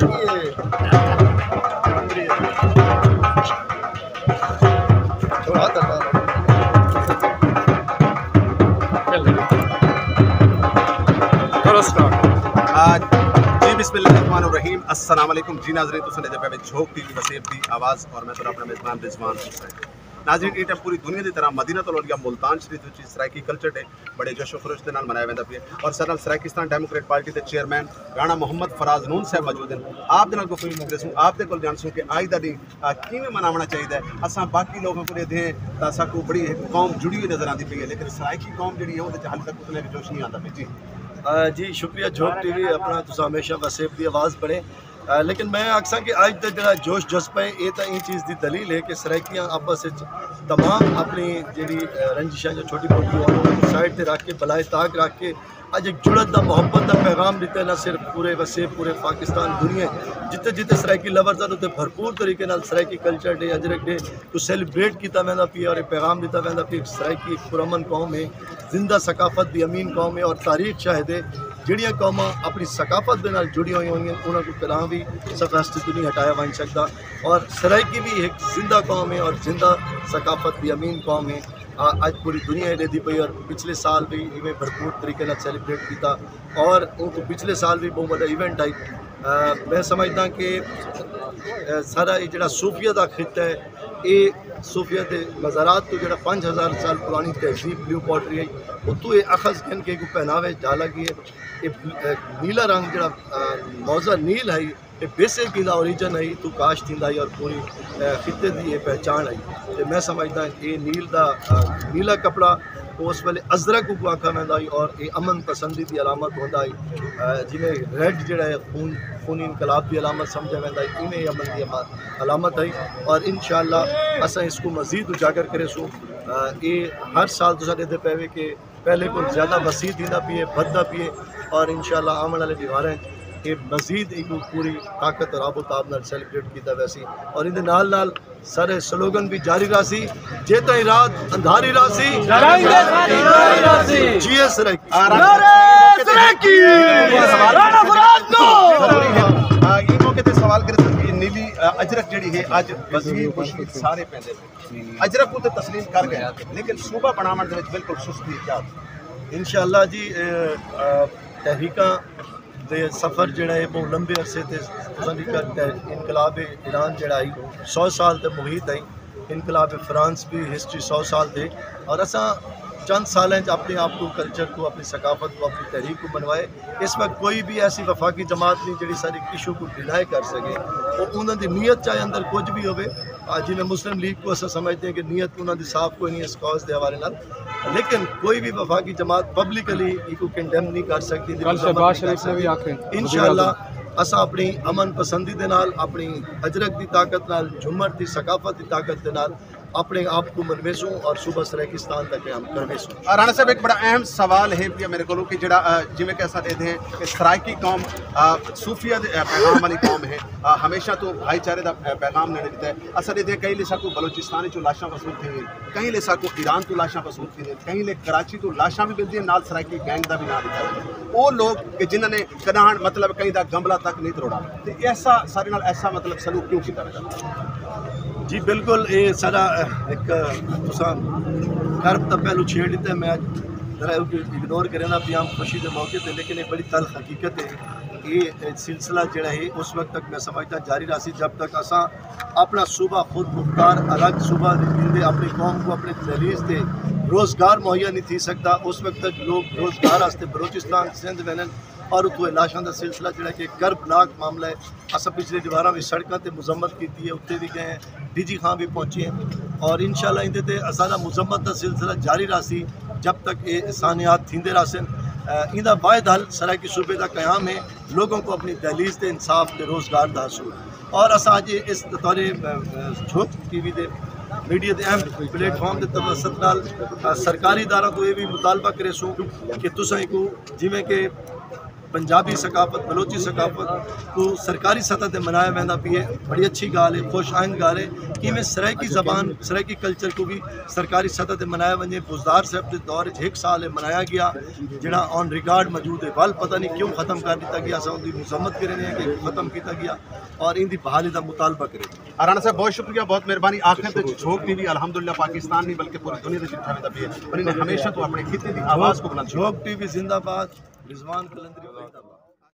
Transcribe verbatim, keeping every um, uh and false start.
کرو سٹارٹ۔ آ، جی، بسم اللہ الرحمن الرحیم۔ السلام علیکم۔ جی ناظرین، تساں ݙیہدے پئے وے جھوک ٹی وی وسیب دی آواز، اور میں تہاݙا اپݨا میزبان رضوان حسین۔ ناظرین، ایں ٹائم پوری دنیا دی طرح مدینۃ الاولیاء ملتان شریف وچ سرائیکی کلچر ڈے بڑے جوش و خروش دے نال منایا ویندا پئے، اور ساݙے نال سرائیکستان ڈیموکریٹ پارٹی دے چیئرمین رانا محمد فراز نون صاحب موجود ہیں۔ آپ دے نال گفتگو کریسوں، آپ دے کول جانسوں کہ آج دا ݙینھ، آ، کیویں مناوݨا چاہیدا ہے۔ اساں باقی لوکاں کوں ݙیہدے ہیں تاں ساکوں بڑی ہک قوم جڑی ہوئی نظر آندی پئی ہے، لیکن سرائیکی قوم جڑی ہے، اوندے چ حال تک اتنا بھی جوش نہیں آندا پیا۔ جی۔ آ، جی، شکریہ جھوک ٹی وی، اپݨا تساں ہمیشہ وسیب دی آواز بݨے۔ آ، لیکن میں آکھساں کہ اڄ دا جڑا جوش جذبہ ہے، اے تاں ایں چیز دی دلیل ہے کہ سرائیکیاں آپس وچ تمام اپݨی جڑی، آ، رنجشاں جو چھوٹی موٹی ہون، انہاں کوں سائیڈ تے رکھ کے، بالائے طاق رکھ کے، اڄ ہک جڑت دا، محبت دا پیغام ݙتا ہے، نہ صرف پورے وسیب، پورے پاکستان، دنیا جتھے جتھے سرائیکی لورز ہن، اتھے بھرپور طریقے نال سرائیکی کلچر ڈے، اجرک ڈے کوں سیلیبریٹ کیتا ویندا پیا، اور اے پیغام ݙتا ویندا پیا کہ سرائیکی ہک پرامن قوم ہے، زندہ ثقافت دی امین قوم ہے، اور تاریخ شاہد ہے، جڑیاں قوماں اپݨی ثقافت دے نال جڑیاں ہوئیاں ہوندیاں، انہاں کوں کݙاں وی صفحہ تے توں نہیں ہٹایا ونڄ سڳدا۔ اور سرائیکی وی ہک زندہ قوم ہے اور زندہ ثقافت دی امین قوم ہے۔ آ، اڄ پوری دنیا اے ݙیہدی پئی، اور پچھلے سال وی ایویں بھرپور طریقے نال سیلیبریٹ کیتا، اور اوں توں پچھلے سال وی ٻہوں وݙا ایونٹ ہئی۔ آ، میں سمجھداں کہ، آ، سارا اے جڑا صوفیہ دا خطہ ہے، اے صوفیہ دے مزارات توں جڑا پنج ہزار سال پراݨی تہذیب بلیو پوٹری ہئی، اتوں اے اخذ گھن کے کوں پہناوے ڈھالا ڳئے۔ اے، آ، نیلا رنگ جڑا، آ، موضع نیل ہئی، اے بیسک ایندا اوریجن ہئی، اتوں کاشت تھیندا ہئی اور پوری، آ، خطے دی اے پہچان ہئی۔ تے میں سمجھداں اے نیل دا، آ، نیلا کپڑا، او اس ویلے ازرق کوں آکھا ویندا ہئی اور اے امن پسندی دی علامت ہوندا ہئی۔ آ، جیویں ریڈ جڑا ہے خون، خونی انقلاب دی علامت سمجھا ویندا ہئی، ایویں اے امن دی اما-، علامت ہئی۔ اور انشاءاللہ اساں اس کوں مزید اجاگر کریسوں۔ آ، اے ہر سال تساں ݙیہدے پئے وے کہ پہلے کوں زیادہ وسیع تھیندا پئے، ودھدا پئے، اور انشاءاللہ آوݨ والے ݙیہاڑیں اے مزید ایکوں پوری طاقت اور آب و تاب نال سیلیبریٹ کیتا ویسی۔ اور ایندے نال نال سارے سلوگن بھی جاری رہسی، جے تائیں رات اندھاری رہسی۔ جائیں گے ساری جاری رہسی۔ جی ایس رائیکی۔ نعرہ سرائیکی! رانا فراز نو! آ، ایں موقع تے سوال کرے سن کہ نیلی، آ، اجرک جڑی ہے، اڄ وزیر مشیر سارے پیندے۔ اجرک کوں تے تسلیم کر ڳئے، لیکن صوبہ بݨاوݨ دے وچ بالکل سستی ہے، کیا؟ انشاءاللہ جی، اے، آ، تحریکاں دے سفر جڑا ہے، ٻہوں لمبے عرصے تے تساں ݙیکھا، تح-، انقلاب ایران جڑا ہے، سو سال دے محیط ہے، انقلاب فرانس بھی ہسٹری سو سال دے، اور اساں چند سالیں وچ اپݨے آپ کوں، کلچر کوں، اپݨی ثقافت کوں، اپݨی تحریک کوں منوائے۔ اس وقت کوئی بھی ایسی وفاقی جماعت نہیں جڑی سارے ایشو کوں ڈینائی کر سکے۔ او انہاں دی نیت چاہے اندر کجھ بھی ہووے، آ، جیویں مسلم لیگ کوں اساں سمجھدے ہیں کہ نیت انہاں دی صاف کوئی نہیں اس کاز دے حوالے نال، لیکن کوئی بھی وفاقی جماعت پبلکلی ایکوں کنڈیم نہیں کر سکدی، کل مذمت شہباز نہیں کر شریف نے بھی سکدی۔ آکھے، انشاءاللہ وزیراعظم۔ اساں اپݨی امن پسندی دے نال، اپݨی اجرک دی طاقت نال، جھمر دی ثقافت دی طاقت دے نال اپݨے آپ کوں منویسوں اور صوبہ سرائیکستان دا قیام کرویسوں۔ آ، رانا صاحب، ایک بڑا اہم سوال ہے پیا میرے کولوں کہ جڑا، آ، جیویں کہ اساں ݙیہدے ہیں کہ سرائیکی قوم، آ، صوفیہ دے، آ، پیغام والی قوم ہے، آ، ہمیشہ توں بھائی چارے دا، آ، پیغام ݙیندے رہندے۔ اساں ݙیہدے ہیں کئی لیساں کوں بلوچستان چوں لاشاں وصول تھیندیاں، کئی لیساں کوں ایران توں لاشاں وصول تھیندیاں، کہیں لے کراچی توں لاشاں بھی ملدیاں، نال سرائیکی گینگ دا بھی نام لکھا ہوندے۔ او لوگ کہ جنہاں نے کݙاہݨ مطلب کہیں دا گملہ تک نہیں تروڑا، تے ایسا سارے نال ایسا مطلب سلوک کیوں کیتا ویندا؟ جی بالکل، اے سارا ہک تساں کرب تاں پہلو چھیڑ ݙتا ہے، میں اڄ ذرا اگنور کریندا پیاں خوشی دے موقع تے، لیکن اے بڑی تلخ حقیقت ہے۔ اے سلسلہ جڑا ہے اس وقت تک میں سمجھدا جاری رہسی، جب تک اساں اپݨا صوبہ خود مختار الگ صوبہ نہیں گھندے، اپݨی قوم کوں اپݨی دہلیز تے روزگار مہیا نہیں تھی سڳدا، اس وقت تک لوگ روزگار واسطے بلوچستان، سندھ ویندن اور اتھوں اے لاشاں دا سلسلہ جڑا کہ کربناک معاملہ ہے۔ اساں پچھلے ݙیہاڑاں وی سڑکاں تے مذمت کیتی ہے، اتھے وی ڳئے ہیں، ڈی جی خان وی پہنچے ہیں اور انشاءاللہ ایندے تے اساݙا مذمت دا سلسلہ جاری رہسی جب تک اے سانحات تھیندے رہسن۔ ایندا واحد حل سرائیکی صوبے دا قیام ہے، لوگوں کو اپݨی دہلیز تے انصاف تے روزگار دا حصول۔ اور اساں اڄ اس طور، آ، آ، جھوک ٹی وی دے میڈیا دے اہم پلیٹ فارم دے توسط نال، آ، سرکاری اداراں توں اے وی مطالبہ کریسوں کہ تساں ایکوں جیویں کہ پنجابی ثقافت، بلوچی ثقافت کوں سرکاری سطح تے منایا ویندا پئے، بڑی اچھی ڳالھ ہے، خوش آئند ڳالھ ہے۔ ایویں سرائیکی زبان، سرائیکی کلچر کوں وی سرکاری سطح تے منایا ونڄے۔ بزدار صاحب دے دور وچ ہک سال ہے منایا ڳیا، جیڑھا آن ریکارڈ موجود ہے، ول پتہ نہیں کیوں ختم کر ݙتا ڳیا۔ اساں اوندی مذمت کریندے ہیں کہ ختم کیتا ڳیا اور ایندی بحالی دا مطالبہ کریندے ہیں۔ رانا صاحب، بہت شکریہ، بہت مہربانی۔ آخر تے جھوک ٹی وی الحمدللہ پاکستان نہیں بلکہ پوری دنیا دے وچ اٹھاوے دا پئے، پر انہیں ہمیشہ تو اپنے خطے دی آواز کو بلند کیتا۔ جھوک ٹی وی زندہ باد، رضوان قلندری زندہ باد۔